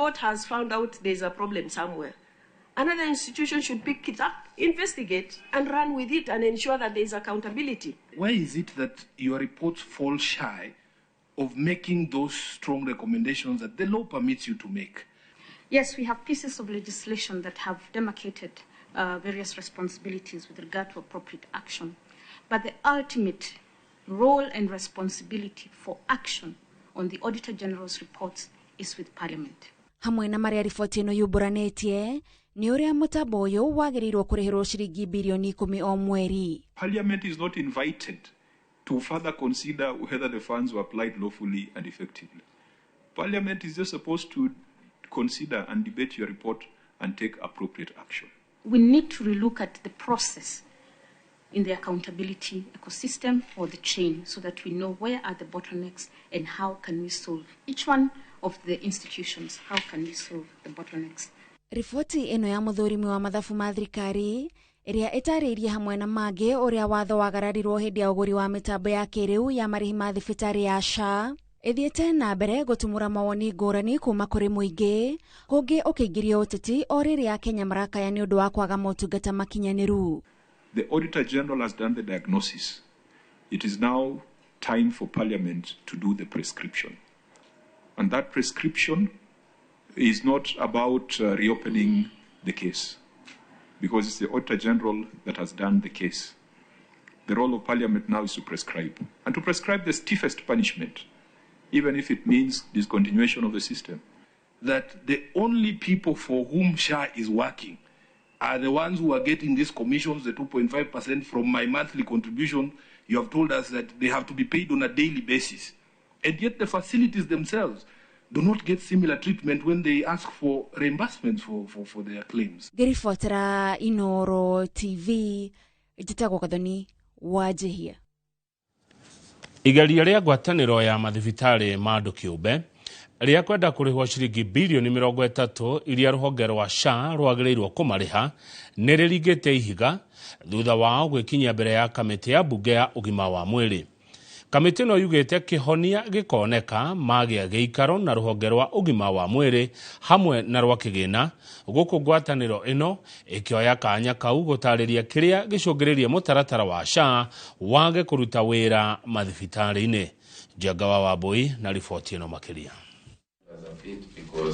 report has found out there's a problem somewhere, another institution should pick it up, investigate, and run with it and ensure that there is accountability. Why is it that your reports fall shy of making those strong recommendations that the law permits you to make? Yes, we have pieces of legislation that have demarcated various responsibilities with regard to appropriate action. But the ultimate role and responsibility for action on the Auditor General's reports is with Parliament. Hamwe na maria riboti ĩno yumbũranĩtie nĩ ũrĩa mũtambo ũyũ wagĩrĩirwo kũrĩhĩrwo ciringi birioni 10 o mweri. Parliament is not invited to further consider whether the funds were applied lawfully and effectively. Parliament is just supposed to consider and debate your report and take appropriate action. We need to relook at the process in the accountability ecosystem or the chain so that we know where are the bottlenecks and how can we solve each one of the institutions, how can we solve the bottlenecks. Riboti ĩno ya mũthũrimi wa mathabu ma thirikari ĩrĩa ĩtarĩirie hamwe na mangĩ ũrĩa watho wagararirwo hĩndĩ ya ũgũri wa mĩtambo ya kĩrĩu ya marĩhi ma thibitarĩ ya SHA ĩthiĩte na mbere gũtumũra mawoni ngũrani kuma kũrĩ mũingĩ kũngĩ ũkĩingĩrio ũteti o rĩrĩa Kenya marakaya nĩ ũndũ wa kwaga motungata makinyanĩru. The Auditor General has done the diagnosis. It is now time for Parliament to do the prescription. And that prescription is not about reopening the case, because it's the Auditor General that has done the case. The role of Parliament now is to prescribe, and to prescribe the stiffest punishment, even if it means discontinuation of the system. That the only people for whom SHA is working are the ones who are getting these commissions, the 2.5% from my monthly contribution. You have told us that they have to be paid on a daily basis. And yet the facilities themselves do not get similar treatment when they ask for reimbursement for their claims. Ngĩribotera Inoro TV, njĩtagwo Gathoni Wanjihia. Igeria rĩa ngwatanĩro ya mathibitarĩ ma andũ kĩũmbe rĩa kwenda kũrĩhwo ciringi birioni 30 iria rũhonge rwa SHA rwagĩrĩirwo kũmarĩha nĩ rĩringĩte ihiga thutha wao gwĩkinyia mbere ya kamĩtĩ ya mbunge ya ũgima wa mwĩrĩ. Kamĩtĩ ĩno yugĩte kĩhonia gĩkoneka magĩa gĩikaro na rũhonge rwa ũgima wa mwĩrĩ hamwe na rwa kĩgĩna, gũkũ ngwatanĩro ĩno ĩkĩoya kanya kau gũtarĩria kĩrĩa gĩcũngĩrĩrie mũtaratara wa SHA wage kũruta wĩra mathibitarĩ-inĩ. Njenga wa Wambui na riboti ĩno makĩria.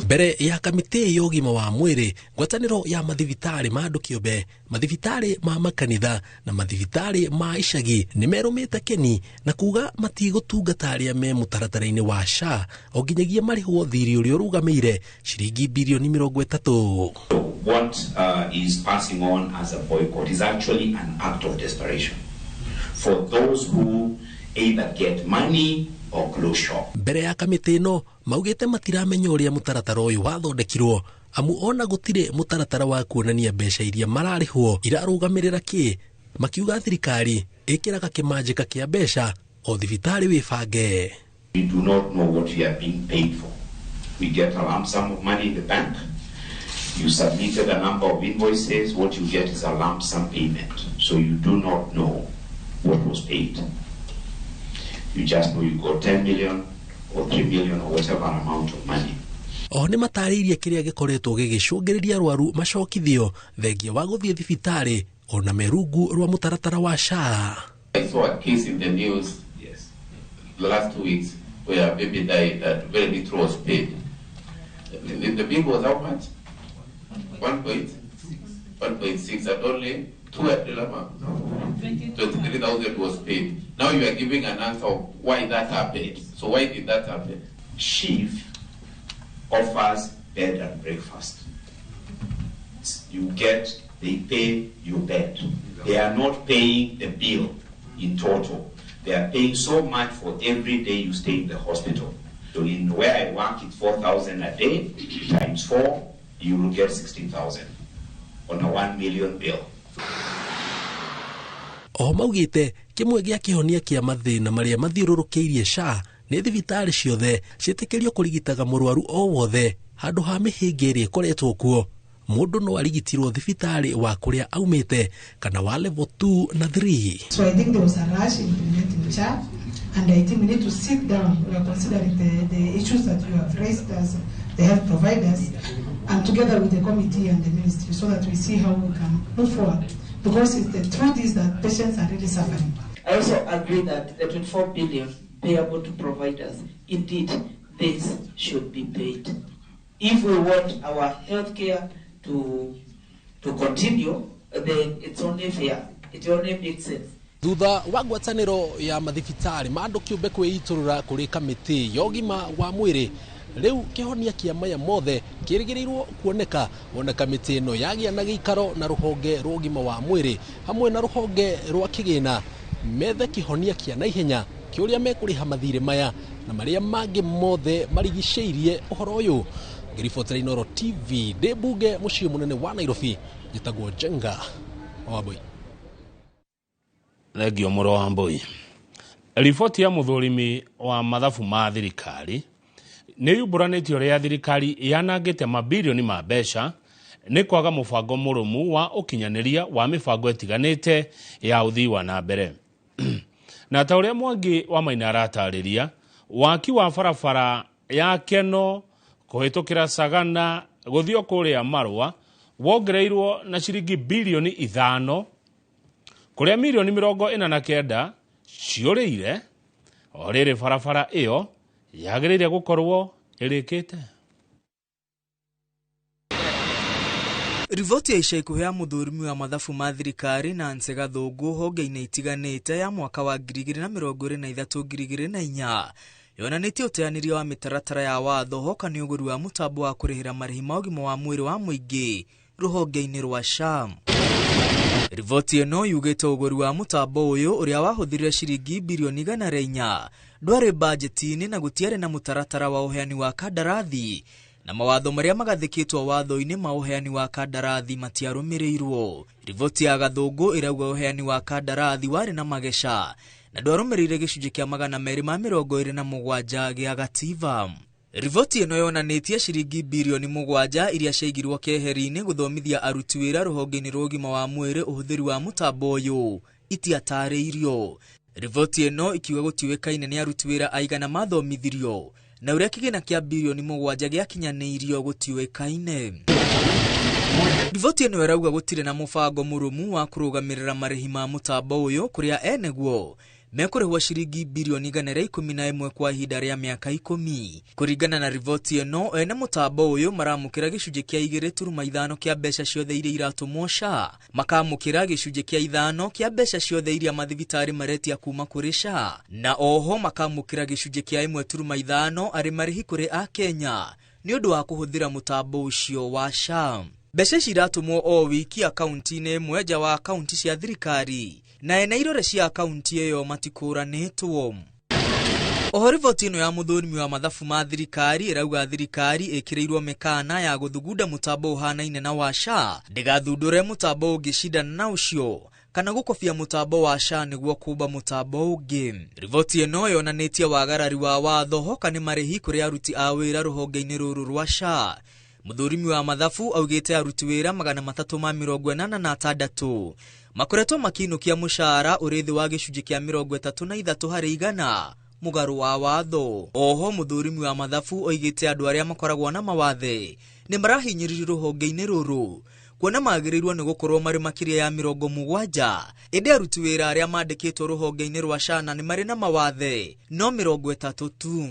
Mbere ya kamĩtĩ ya ũgima wa mwĩrĩ, ngwatanĩro ya mathibitarĩ ma andũ kĩũmbe, mathibitarĩ ma makanitha na mathibitarĩ ma icagi nĩ merũmĩte keni na kuga matigũtungata arĩa me mũtaratara-inĩ wa SHA o nginyagia marĩhwo thirĩ ũrĩa ũrũgamĩire ciringi birioni 30. What is passing on as a boycott is actually an act of desperation for those who either get money or close shop. Mbere ya kamĩtĩ ĩno maugĩte matiramenya ũrĩa mũtaratara ũyũ wathondekirwo, amu ona gũtirĩ mũtaratara wa kuonania mbeca iria mararĩhwo irarũgamĩrĩra kĩ, makiuga thirikari ĩkĩraga kĩmanjĩka kĩa mbeca o thibitarĩ wĩbange. We do not know what we are being paid for. We get a lump sum of money in the bank. You submitted a number of invoices. What you get is a lump sum payment. So you do not know what was paid. You just know you got 10 million or 3 million or whatever amount of money. O nĩ matarĩirie kĩrĩa gĩkoretwo gĩgĩcũngĩrĩria arwaru macokithio thengia wa gũthiĩ thibitarĩ ona merungu rwa mũtaratara wa SHA. I saw a case in the news, yes, the last 2 weeks where a baby died and very little was paid. The bill was how much? 1.6 and only 23,000 was paid. Now you are giving an answer of why that happened. So why did that happen? SHIF offers bed and breakfast. You get, they pay your bed. They are not paying the bill in total. They are paying so much for every day you stay in the hospital. So in where I work, it's 4,000 a day times 4, you will get 16,000 on a 1 million bill. O maugĩte kĩmwe gĩa kĩhonia kĩa mathĩna marĩa mathiũrũrũkĩirie SHA nĩ thibitarĩ ciothe ciĩtĩkĩrio kũrigitaga mũrwaru o wothe handũ ha mĩhĩnga ĩrĩa ĩkoretwo kuo. Mũndũ no arigitirwo thibitarĩ wa kũrĩa aumĩte kana wa level 2 na 3. So I think there was a rush implementing SHA, and I think we need to sit down. We are considering the issues that you have raised as the health providers, and together with the committee and the ministry, so that we see how we can move forward. Because the truth is that patients are really suffering. I also agree that the 24 billion payable to providers, indeed, this should be paid. If we want our healthcare to continue, then it's only fair. It only makes sense. Thutha wa ngwatanĩro ya mathibitarĩ ma andũ kĩũmbe kwĩitũrũra kũrĩ kamĩtĩ ya ũgima wa mwĩrĩ rĩu kĩhonia kĩa maya mothe kĩrĩgĩrĩirwo kuoneka wona kamĩtĩ ĩno yagĩa na gĩikaro na rũhonge rwa ũgima wa mwĩrĩ hamwe na rũhonge rwa kĩgĩna methe kĩhonia kĩa naihenya kĩa ũrĩa mekũrĩha mathirĩ maya na marĩa mangĩ mothe marigicĩirie ũhoro ũyũ. Ngĩribotera Inooro TV ndĩ mbunge mũciĩ mũnene wa Nairobi, njĩtagwo Njenga Wambui. Thengio mũro wa Mbui. Riboti ya mũthũrimi wa mathabu ma thirikari nĩ yumbũranĩtie ũrĩa thirikari yanangĩte mabirioni ma mbeca nĩ kwaga mũbango mũrũmu wa ũkinyanĩria wa mĩbango ĩtiganĩte ya ũthii wa na mbere. Na ta ũrĩa Mwangi wa Maina aratarĩria, waki wa barabara ya Keno kũhĩtũkĩra Sagana gũthiĩ kũrĩa Marũa wongereirwo na ciringi birioni 5 kũrĩa mirioni 49 ciũrĩire o rĩrĩ barabara ĩyo yagĩrĩire gũkorwo ĩrĩkĩte. Riboti ya ica ikuhĩ ya mũthũrimi wa mathabu ma thirikari Nancy Gathũngũ honge-inĩ itiganĩte ya mwaka wa 2023 2024 yonanĩtie ũteanĩria wa mĩtaratara ya watho hoka nĩ ũgũri wa mũtambo wa kũrĩhĩra marĩhi ma ũgima wa mwĩrĩ wa mũingĩ rũhonge-inĩ rwa SHA. Riboti ĩno yugĩte ũgũri wa mũtambo ũyũ ũrĩa wahũthĩrire ciringi birioni 104 ndwarĩ bajeti-inĩ na gũtiarĩ na mũtaratara wa ũheani wa kandarathi na mawatho marĩa magathĩkĩtwo watho-inĩ ma ũheani wa kandarathi matiarũmĩrĩirwo. Riboti ya Gathũngũ ĩrauga ũheani wa kandarathi warĩ na mageca na ndwarũmĩrĩire gĩcunjĩ kĩa 227 gĩa gativa. Riboti ĩno yonanĩtie ciringi birioni 7 iria ciaigirwo keheri-inĩ gũthomithia aruti wĩra rũhonge-inĩ rwa ũgima wa mwĩrĩ ũhũthĩri wa mũtambo ũyũ itiatarĩirio. Riboti ĩno ikiuga gũtiũĩkaine nĩ aruti wĩra aigana mathomithirio na ũrĩa kĩgĩna kĩa birioni 7 gĩakinyanĩirio gũtiũĩkaine. Riboti ĩno ĩrauga gũtirĩ na mũbango mũrũmu wa kũrũgamĩrĩra marĩhi ma mũtambo ũyũ kũrĩa eneguo mekũrĩhwo ciringi birioni 111 kwa ihinda rĩa mĩaka 10. Kũringana na riboti ĩno, ene mũtambo ũyũ maramũkĩra gĩcunjĩ kĩa 2.5 kĩa mbeca ciothe iria iratũmwo SHA, makamũkĩra gĩcunjĩ kĩa 5 kĩa mbeca ciothe iria mathibitarĩ maretia kuma kũrĩ SHA, na oho makamũkĩra gĩcunjĩ kĩa 1.5 arĩ marĩhi kũrĩ Akenya nĩ ũndũ wa kũhũthĩra mũtambo ũcio wa SHA. Mbeca ici iratũmwo o wiki akaunti-inĩ ĩmwe nja wa akaunti cia thirikari na ene irore cia akaunti ĩyo matikũranĩtwo. Oho riboti ĩno ya mũthũrimi wa mathabu ma thirikari ĩrauga thirikari ĩkĩrĩirwo mĩkana ya gũthugunda mũtambo ũhanaine na wa SHA ndĩgathundũre mũtambo ũngĩcindana na ũcio kana gũkobia mũtambo wa SHA nĩguo kũmba mũtambo ũngĩ. Riboti ĩno yonanĩtie wagarari wa watho hoka nĩ marĩhi kũrĩ aruti a wĩra rũhonge-inĩ rũrũ rwa SHA. Mũthũrimi wa mathabu augĩte aruti wĩra 386 makoretwo makĩinũkia mũcara ũrĩ thĩ wa gĩcunjĩ kĩa 33 harĩ igana mũgarũ wa watho. Oho mũthũrimi wa mathabu oigĩte andũ arĩa makoragwo na mawathe nĩ marahinyĩrĩrio rũhonge-inĩ rũrũ kuona magĩrĩirwo nĩ gũkorwo marĩ makĩria ya 70, ĩndĩ aruti wĩra arĩa mandĩkĩtwo rũhonge-inĩ rwa SHA na nĩ marĩ na mawathe no 30 tu.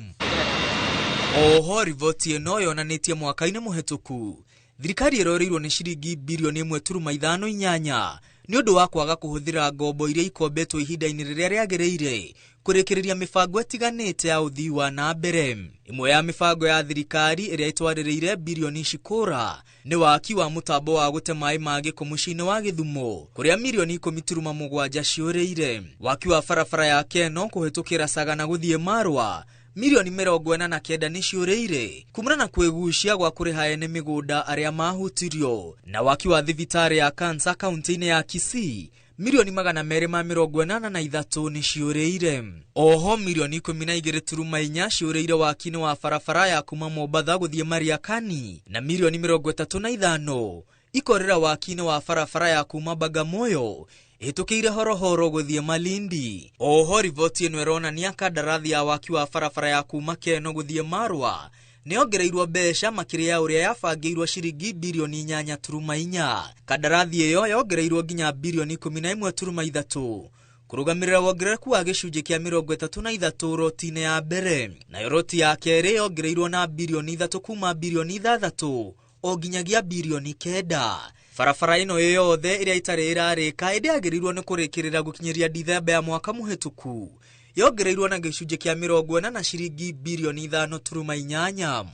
Oho riboti ĩno yonanĩtie mwaka-inĩ mũhetũku thirikari ĩroreirwo nĩ ciringi birioni 1.58 nĩ ũndũ wa kwaga kũhũthĩra ngombo iria ikombetwo ihinda-inĩ rĩrĩa rĩagĩrĩire kũrĩkĩrĩria mĩbango ĩtiganĩte ya ũthii wa na mbere. Ĩmwe ya mĩbango ya thirikari ĩrĩa ĩtwarĩrĩire birioni ici kũra nĩ waki wa mũtambo wa gũte maĩ ma gĩko mũciĩ-inĩ wa Gĩthumo kũrĩa mirioni 10.7 ciũrĩire, waki wa barabara ya Keno kũhĩtũkĩra Sagana gũthiĩ Marũa mirioni 49 nĩ ciũrĩire kumana na kwĩgucia gwa kũrĩha ene mĩgũnda arĩa mahutirio, na waki wa thibitarĩ ya kansa kaunti-inĩ ya Kisii mirioni 283 nĩ ciũrĩire. Oho mirioni 12.4 ciũrĩire waki-inĩ wa barabara ya kuma Mombatha gũthiĩ Mariakani na mirioni 35 ikorera waki-inĩ wa barabara ya kuma Bagamoyo ĩhĩtũkĩire Horohoro gũthiĩ Malindi. Oho riboti ĩno ĩronania kandarathi ya waki wa barabara ya kuma Keno gũthiĩ Marũa Nĩyongereirwo mbeca makĩria ya ũrĩa yabangĩirwo ciringi birioni 8.4. Kandarathi ĩyo yongereirwo nginya birioni 11.3 kũrũgamĩrĩra wongerereku wa gĩcunjĩ kĩa 33 roti-inĩ ya mbere. Nayo roti ya kerĩ yongereirwo na birioni 3 kuma birioni 6 o nginyagia birioni 9. Barabara ĩno yothe ĩrĩa ĩtarĩ ĩrarĩka ĩndĩ yagĩrĩirwo nĩ kũrĩkĩrĩra gũkinyĩria Dithemba ya mwaka mũhĩtũku yongereirwo na gĩcunjĩ kĩa 40 na ciringi birioni 5.8.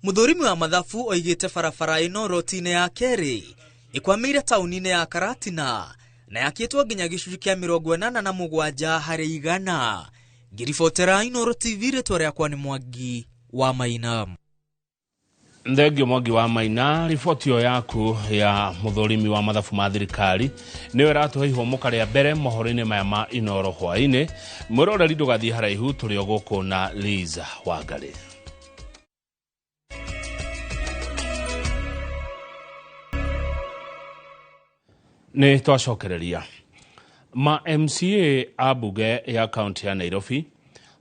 Mũthũrimi wa mathabu oigĩte barabara ĩno roti-inĩ ya kerĩ ĩkwamĩire taũni-inĩ ya Karatina na yakĩtwo nginya gĩcunjĩ kĩa 87 harĩ igana. Ngiribotera Inooro TV, rĩtwa rĩakwa nĩ Mwangi wa Maina. Thengio Mwangi wa Maina, riboti ĩyo yaku ya mũthũrimi wa mathabu ma thirikari nĩyo ĩratũhe ihũmũka rĩa mbere mohoro-inĩ maya ma Inooro hwaĩ-inĩ. Mwĩroreri ndũgathiĩ haraihu, tũrĩ o gũkũ na Liza Wangarĩ. Nĩ twacokereria ma MCA a mbunge ya kaunti ya Nairobi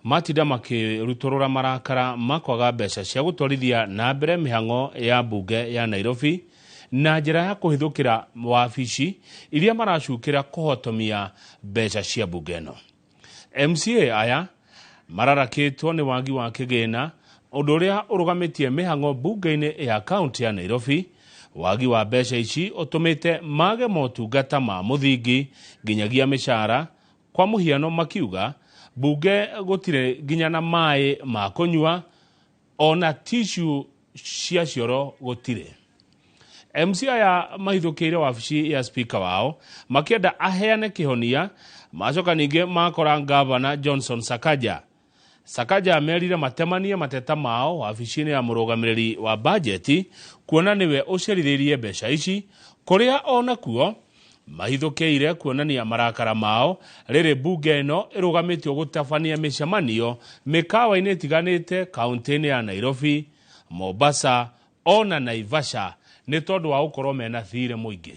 matinda makĩrutũrũra marakara makwaga mbeca cia gũtwarithia na mbere mĩhang'o ya mbunge ya Nairobi na njĩra ya kũhithũkĩra wabici iria maracukĩra kũhotomia mbeca cia mbunge ĩno. MCA aya mararakĩtwo nĩ wagi wa kĩgĩna, ũndũ ũrĩa ũrũgamĩtie mĩhang'o mbunge-inĩ ya kaunti ya Nairobi. Wagi wa mbeca ici ũtũmĩte mage motungata ma mũthingi nginyagia mĩcara. Kwa mũhiano makiuga mbunge gũtirĩ nginya na maĩ ma kũnyua ona tishu cia cioro gũtirĩ. MC aya mahithũkĩire wabici ya speaker wao makĩenda aheane kĩhonia, macoka ningĩ makora ngavana Johnson Sakaja. Sakaja amerire matemanie mateta mao wabici-inĩ ya mũrũgamĩrĩri wa bajeti kuona nĩwe ũcerithĩirie mbeca ici, kũrĩa onakuo mahithũkĩire kuonania marakara mao rĩrĩ mbunge ĩno ĩrũgamĩtio gũtabania mĩcemanio mĩkawa-inĩ ĩtiganĩte kaunti-inĩ ya Nairobi, Mombasa ona Naivasha nĩ tondũ wa gũkorwo mena thirĩ mũingĩ.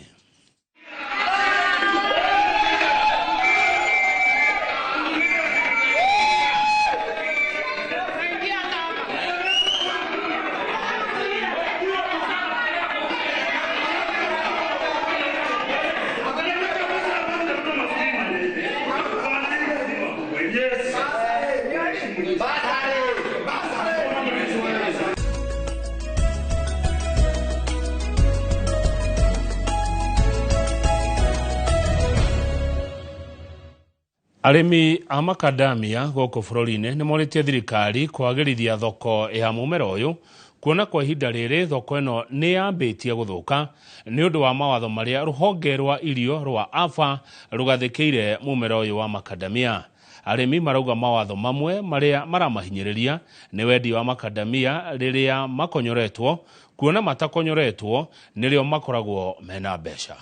Arĩmi a makadamia gũkũ bũrũri-inĩ nĩ morĩtie thirikari kwagĩrithia thoko ya mũmera ũyũ kuona kwa ihinda rĩrĩ thoko ĩno nĩ yambĩtie gũthũka nĩ ũndũ wa mawatho marĩa rũhonge rwa irio rwa AFA rũgathĩkĩire mũmera ũyũ wa makadamia. Arĩmi marauga mawatho mamwe marĩa maramahinyĩrĩria nĩ wendia wa makadamia rĩrĩa makonyoretwo, kuona matakonyoretwo nĩrĩo makoragwo mena mbeca.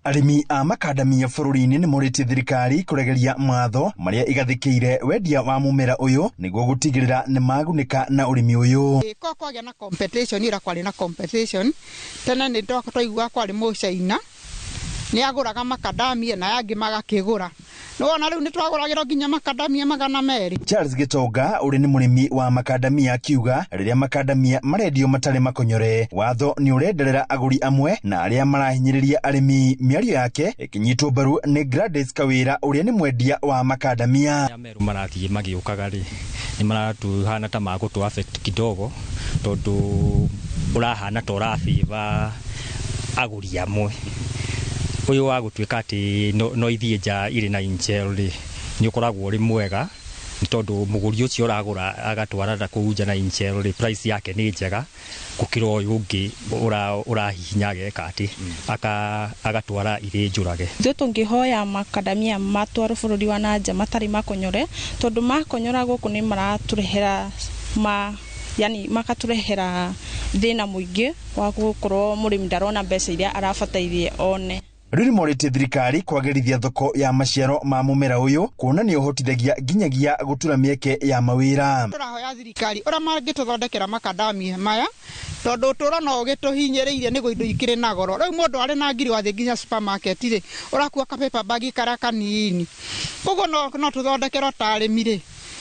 Arĩmi a makadamia bũrũri-inĩ nĩ morĩtie thirikari kũregeria mawatho marĩa ĩgathĩkĩire wendia wa mũmera ũyũ nĩguo gũtigĩrĩra nĩ magunĩka na ũrĩmi ũyũ. Ko kwagĩa na competition, ira kwarĩ na competition tene nĩ twaiguaga kwarĩ mũcaina nĩ agũraga makadamia na angĩ magakĩgũra. Nĩwona rĩu nĩ twagũragĩrwo nginya makadamia 200. Charles Gitonga ũrĩ nĩ mũrĩmi wa makadamia akiuga rĩrĩa makadamia marendio matarĩ makonyore watho nĩ ũrenderera agũri amwe na arĩa marahinyĩrĩria arĩmi. Mĩario yake ĩkĩnyitwo mbaru nĩ Gladys Kawĩra ũrĩa nĩ mwendia wa makadamia. Meru marathiĩ magĩũkaga rĩ nĩ maratuhana ta magũtũ affect kidogo tondũ ũrahana ta ũrabĩba agũri amwe. Ũyũ wa gũtuĩka atĩ no ithiĩ nja irĩ na inchel rĩ nĩ ũkoragwo ũrĩ mwega nĩ tondũ mũgũri ũcio ũragũra agatwara na kũu nja na inchel rĩ price yake nĩ njega gũkĩra ũyũ ũngĩ ũrahihinya ageka atĩ agatwara irĩ njũrage. Ithuĩ tũngĩhoya makadamia matwarwo bũrũri wa na nja matarĩ makonyore tondũ makonyora gũkũ nĩ maratũrehera yani makatũrehera thĩna mũingĩ wa gũkorwo mũrĩmi ndarona mbeca iria arabatairie one. Rĩu nĩ morĩtie thirikari kwagĩrithia thoko ya maciaro ma mũmera ũyũ kuona nĩ ũhotithagia nginyagia gũtura mĩeke ya mawĩra. Tũrahoya thirikari ũrĩa mangĩtũthondekera makadamia maya tondũ ũtũũro no ũgĩtũhinyĩrĩirie nĩguo indo ikĩrĩ na goro. Rĩu mũndũ arĩ na ngiri wathiĩ nginya supermarket rĩ ũrakua ka paper bag karĩa kanini. Koguo no tũthondekerwo ta arĩmi rĩ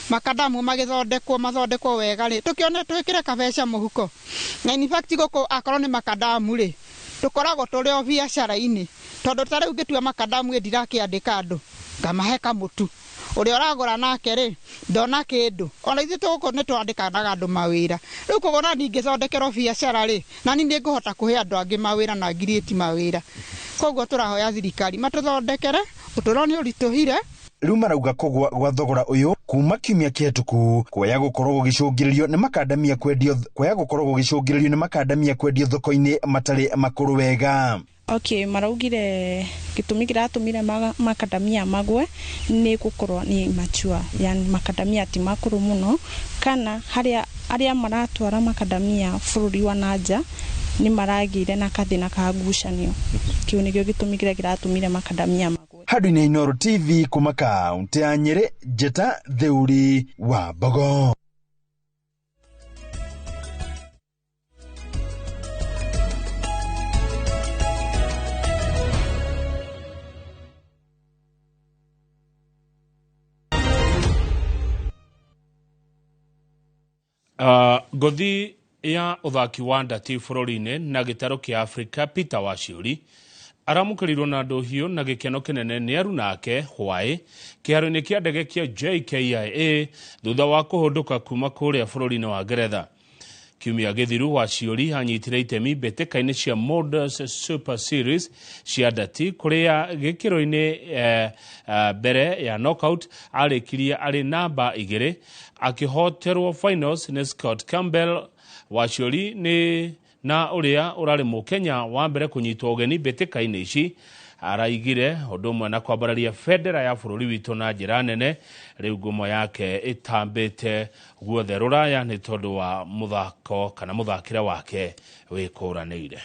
Makadamu magĩthondekwo mathondekwo wega rĩ, tũkĩone twĩkĩre kabeca mũhuko. Na in fact gũkũ akorwo nĩ makadamu rĩ, tũkoragwo tũrĩ o biacara-inĩ, tondũ ta rĩu ngĩtua makadamu ĩ ndirakĩandĩka andũ, ngamahe kamũtu. Ũrĩa ũragũra nake rĩ, ndona kĩndũ. Ona ithuĩ gũkũ nĩ twandĩkanaga andũ mawĩra. Rĩu koguo na niĩ ingĩthondekerwo biacara rĩ, na niĩ nĩngũhota kũhe andũ angĩ mawĩra na ngirĩti mawĩra. Koguo tũrahoya thirikari matũthondekere, ũtũũro nĩ ũritũhire. Rĩu marauga kũgwa gwa thogora ũyũ kuma kiumia kĩhetũku kwaya gũkorwo gũgĩcũngĩrĩrio nĩ makandamia kwendio kwaya gũkorwo gũgĩcũngĩrĩrio nĩ makandamia kwendio thoko-inĩ matarĩ makũrũ wega. Okay, maraugire gĩtũmi kĩratũmire makadamia magwe nĩ gũkorwo nĩ mature, yani makadamia ti makũrũ mũno, kana harĩa arĩa maratwara makadamia bũrũri wa nanja nĩ maragĩire na kathĩna ka ngucanio. Kĩu nĩkĩo gĩtũmi kĩrĩa kĩratũmire makadamia magwe. Handũ-inĩ Inooro TV kuma kaunti ya Nyĩrĩ, Njĩta Theuri wa Mbogo. Ngothi ya ũthaki wa ndati bũrũri-inĩ na gĩtarũ kĩa Afrika Peter Waciuri aramũkĩrirwo na ndũhiũ na gĩkeno kĩnene nĩ aruna ake hwaĩ kĩharo-inĩ kĩa ndege kĩa JKIA thutha wa kũhũndũka kuma kũrĩa bũrũri-inĩ wa Ngeretha. Kiumia gĩthiru Waciuri anyitire itemi mbĩtĩka-inĩ cia Modus Super Series cia ndati kũrĩa gĩkĩro-inĩ mbere ya knockout arĩkirie arĩ namba 2 akĩhoterwo finals nĩ Scott Campbell. Waciuri nĩ na ũrĩa ũrarĩ mũkenya wa mbere kũnyitwo ũgeni mbĩtĩka-inĩ ici araigire ũndũ ũmwe na kwambararia bendera ya bũrũri witũ na njĩra nene. Rĩu ngumo yake ĩtambĩte guothe rũraya nĩ tondũ wa mũthako kana mũthakĩre wake wĩkũranĩire.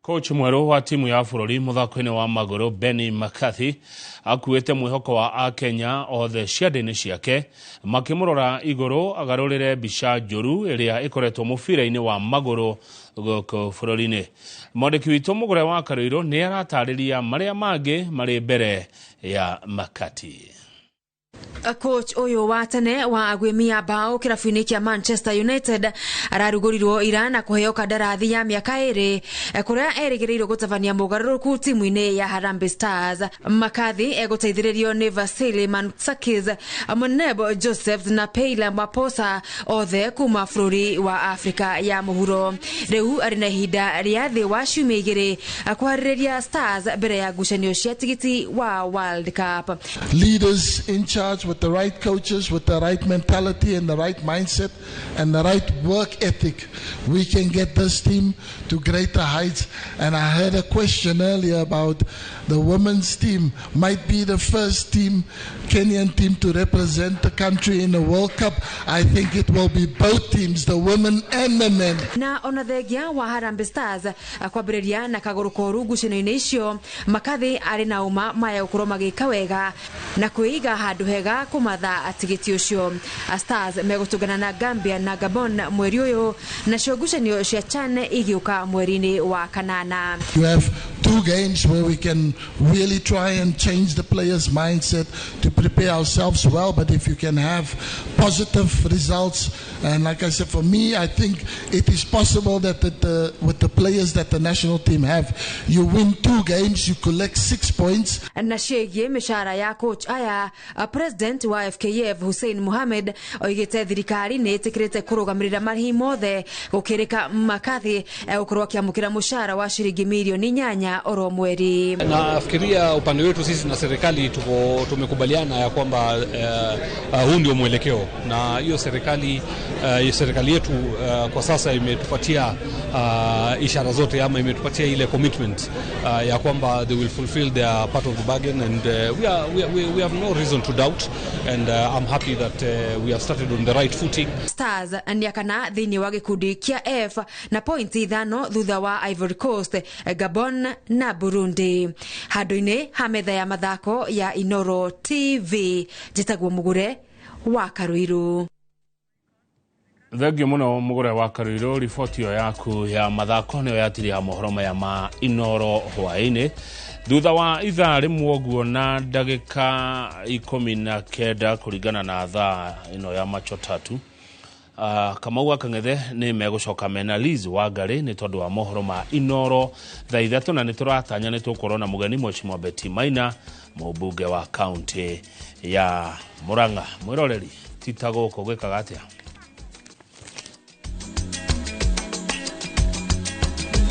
Coach mwerũ wa timu ya bũrũri mũthako-inĩ wa magũrũ Benny McCarthy akuĩte mwĩhoko wa akenya othe ciande-inĩ ciake makĩmũrora igũrũ agarũrĩre mbica njũru ĩrĩa ĩkoretwo mũbira-inĩ wa magũrũ gũkũ bũrũri-inĩ. Mwandĩki witũ Mũgũre wa Karũirũ nĩ aratarĩria marĩa mangĩ marĩ mbere ya McCarthy. Coach ũyũ wa tene wa agwĩmia bao kĩrabu-inĩ kĩa Manchester United ararugũrirwo ira na kũheo kandarathi ya mĩaka 2 kũrĩa erĩgĩrĩirwo gũtabania mũgarũrũku timu-inĩ ya Harambee Stars. McCarthy egũteithĩrĩrio nĩ Vasily Mansakis, Moneb Joseph na Peila Maposa othe kuma bũrũri wa Afrika ya mũhuro. Rĩu arĩ na ihinda rĩa thĩ wa ciumia 2 kũharĩrĩria Stars mbere ya ngucanio cia tigiti wa World Cup. Leaders in charge with the right coaches, with the right mentality and the right mindset and the right work ethic, we can get this team to greater heights. And I heard a question earlier about the women's team might be the first team, Kenyan team, to represent the country in the World Cup. I think it will be both teams, the women and the men. Na ona thengia wa Harambee Stars kwambĩrĩria na kagũrũ koru ngucanio-inĩ icio, McCarthy arĩ na ũma maya gũkorwo magĩka wega na kwĩiga handũ hega kũmatha tigiti ũcio. Stars megũtũngana na Gambia na Gabon mweri ũyũ, nacio ngucanio cia CHAN igĩũka mweri-inĩ wa kanana. You have 2 games where we can really try and change the players' mindset to prepare ourselves well. But if you can have positive results, and like I said, for me, I think it is possible that with the players that the national team have, you win 2 games, you collect 6 points. Na ciĩgiĩ mĩcara ya coach aya, President wa FKF Hussein Mohamed oigĩte thirikari nĩ ĩtĩkĩrĩte kũrũgamĩrĩra marĩhi mothe gũkĩrĩka McCarthy egũkorwo akĩamũkĩra mũcara wa ciringi mirioni 8 inya oro mweri. Nafikiria upande wetu sisi na serikali tuko tumekubaliana ya kwamba huu ndio mwelekeo, na hiyo serikali yetu kwa sasa imetupatia ishara zote ama imetupatia ile commitment ya kwamba they will fulfill their part of the bargain, and we have no reason to doubt, and I'm happy that we have started on the right footing. Stars nĩ akana thĩinĩ wa gĩkundi kĩa F na pointi 5 thutha wa Ivory Coast, Gabon na Burundi. Handũ-inĩ ha metha ya mathako ya Inoro TV, njĩtagwo Mugure wa Karuiru. Thengio muno Mugure wa Karuiru, riboti ĩyo yaku ya mathako nĩyo yatiria mohoro maya ma Inoro hwaĩ-inĩ. Thutha wa ithaa rĩmwe ũguo na ndagĩka 19 kũringana na thaa ĩno ya macho tatu, Kamau wa Kang'ethe nĩ megũcoka mena Liz Wangari nĩ tondũ wa mohoro ma Inoro thaa 3, na nĩ tũratanya nĩ tũgũkorwo na mũgeni Mheshimiwa Betty Maina, mũmbunge wa kaunti ya Murang'a. Mwĩroreri tita gũkũ gwĩkaga atĩa?